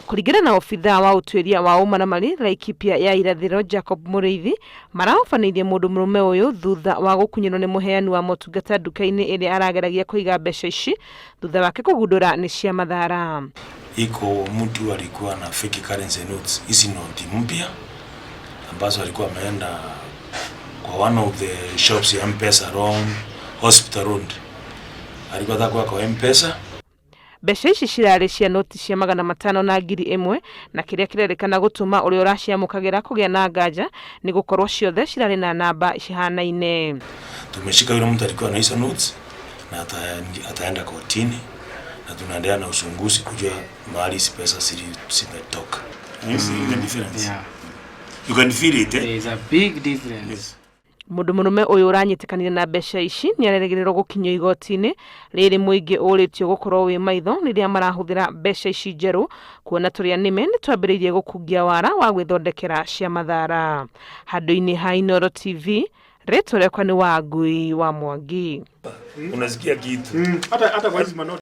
Kũringana na obithaa wa ũtuĩria wa ũmaramari Laikipia ya irathĩro Jacob Mũrĩithi, marahobanĩirie mũndũ mũrũme ũyũ thutha wa gũkunyĩrwo nĩ mũheani wa motungata nduka-inĩ ĩrĩa arageragia kũiga mbeca ici thutha wake kũgundũra nĩ cia mathara. Iko mtu alikuwa na fake currency notes, hizi noti mpya ambazo alikuwa ameenda kwa one of the shops ya M-Pesa along Hospital Road. Alikuwa anataka kwa M-Pesa. Mbeca ici cirarĩ cia noti cia 500 na 1000, na kĩrĩa kĩrerĩkana gũtũma ũrĩa ũraciamũkagĩra kũgĩa na nganja nĩ gũkorwo ciothe cirarĩ na namba cihanaine. Tumeshika yule mtu alikuwa na hizo notes na ataenda kotini na tunaendelea na uchunguzi kujua mahali hizi pesa zimetoka. You see the difference? Yeah. You can feel it, eh? There is a big difference. Yes. Mũndũ mũrũme ũyũ ũranyitĩkanire na mbeca ici nĩ arerĩgĩrĩrwo gũkinyio igoti-inĩ rĩrĩ mũingĩ ũrĩtio gũkorwo wĩ maitho rĩrĩa marahũthĩra mbeca ici njerũ, kuona tũrĩa nĩme nĩ twambĩrĩirie gũkungia wara wa gwĩthondekera cia mathara. Handũ-inĩ ha Inooro TV, rĩtwa rĩakwa nĩ Wangui wa Mwangi. Unasikia kitu. Hata kwa hizi manoti.